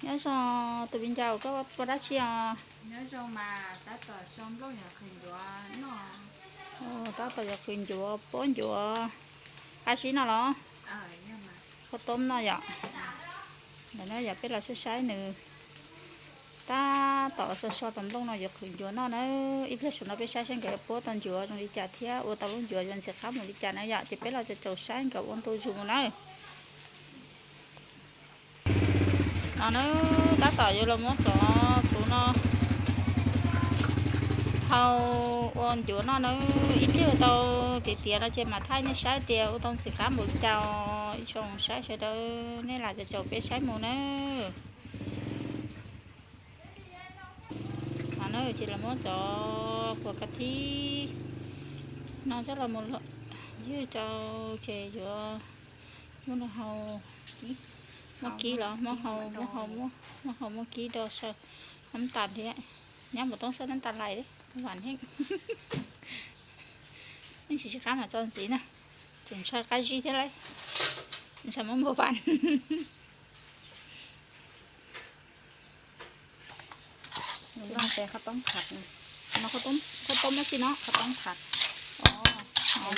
Nyob zoo tus viv ncaus, koj ua dab tsi os? Tab tom yuav qhwv ncuav pob ncuav qab zib no los? Khaub toob no yom. Ntawm no yog peb los saib saib nws tab tom so so tus nplooj no yuav qhwv ncuav noj na. Ib pliag saum no peb saib saib nkawd puab tau ncuav zoo li cas thiab ua tau lub ncuav yuav ntxim qab mus li cas na yom, ces peb los caum saib nkawd ua ntu zus na. No na, tab tom yuav los muab cov txhuv no hau ua ncuav noj na. Ib pliag tau tiav tiav no ces mam thaij nej saib tias ua tau ntxim qab npaum li cas. Ib tsoom saib sawv daws nej lam caum caum peb saib mus na. No na, ces los muab cov kua ka thib no coj los mus ywg rau, ces yuav muab hau, muab kib los muab hau, muab hau muab kib do saw nab tas thiab. Nyab mus toob saw nab tas lais li, vam heej. Yeej tsis sib qab mas txog ntxiv na, tseem ntshaw qab zib thiab lauj, ntshaw muab npau vas. Nws noj tes qhov toob phaj, qhov toob dab tsi no, qhov toob phaj.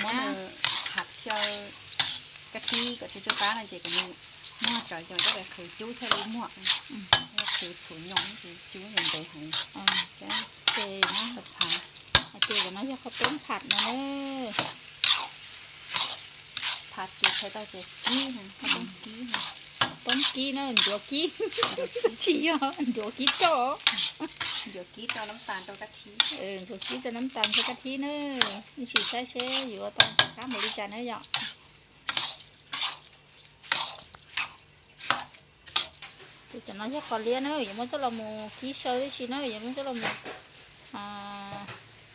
Muab nws phaj xyaw kab thib kom tsw tsw qab no ces kom nws muag tsawv cov coj los qhwv cub thiaj li muag, qhwv txhuv nyoos ces cub nws ntev heev. Ces no txhais hais tias cov no yog qhov toob phaj no na. Phaj ces txhais tau tias kib, qhov toob kib, toob kib na, ncuav kib, tsis yog ncuav kib roj, ncuav kib rau nab tas rau kab thib, ncuav kib rau nab tas rau kab thib na. Yeej tsis saib seb yuav tau qab npaum li cas na yom. Ces cov no yog qos liab na, yuav muab coj los mus kib saw tib si na, yuv muab coj los mus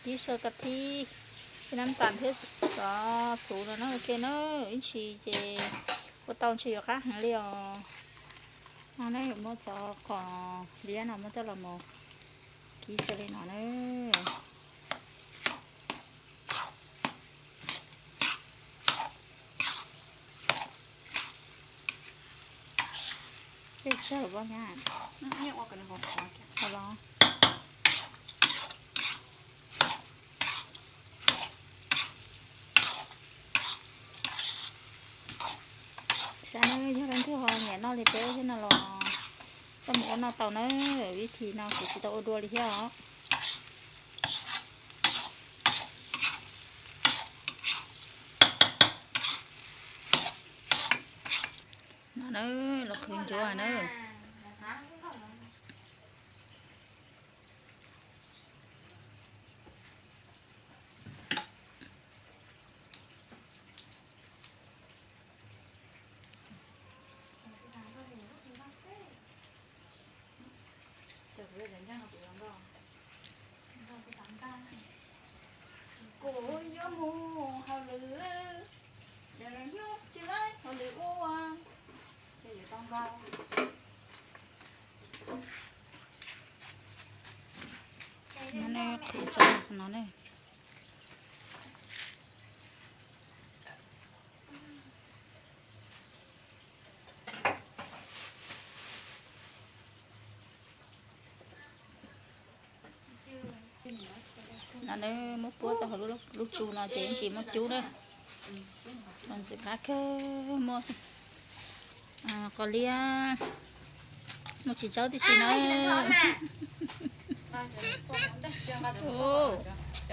kib saw ka thib, nab tas thiab cov txhuv no na, ok na. Ib ntsis ces ua tau ntshe yuav qab heev li os. No na, yuav muab cov qos liab no muab coj los mus kib saw li no na. Peb tsawg los? Saib na, yog leej twg ho nyiam noj li peb thiab no los txoj mus ua noj tau na. Vib thim no kuv tsis tau ua dua li thiab os. No na, los qhwv ncuav na. Kuv yuav mus hauj lwm, ces hnub tsis laib hauj lwm ua. No ne, qhwv tso no ne. No ne, muab puab tso hauv lub tsu no ces yeej tsis muaj cub na. Ntxim qab kawg, muaj qos liab, muaj txiv tsawb tib si na.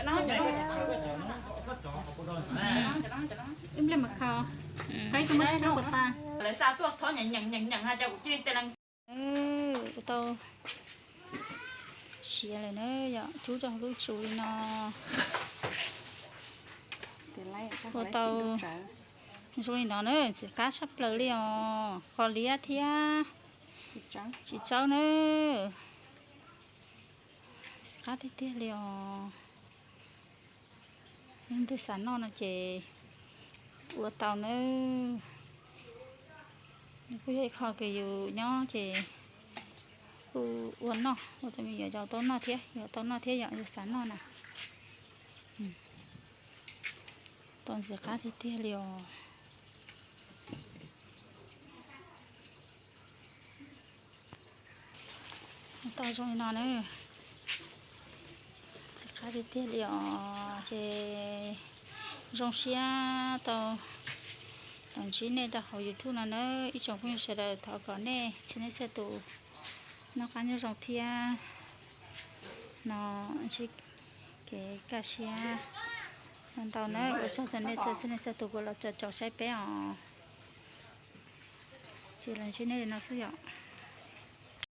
Lawv xa tuaj thov nyeem nyeem nyeem nyeem ha, cas kuv cia li tau siav lawm na, yog cub rau hauv lub tsu li no. Ua tau zoo li no na, ntxim qab tshaj plaws li os, qos liab thiab txiv tsawb na. Ntxim qab tiag tiag li os. Yog leej twg xav noj no ces ua tau nawb. Kuj yog ib qho kws yus nyob ces kuj ua noj, ua rau me nyuam yaus tau noj thiab, yus tau noj thiab yom, yus xav noj na. Tau ntxim qab tiag tiag li os. Tau zoo li no na, txiv qab tiag tiag li os. Ces zoo siab tau los ntsib nej rau hauv YouTube no na ib tsoom phooj ywg sawv daws. Thov kom nej txhua nej txhua tus noj qab nyob zoo thiab no ntsib kev kaj siab ntau na. Ua tsaug rau nej txhua nej txhua tus uas los caum saib peb os. Ces los ntsib nej li no xwb yom.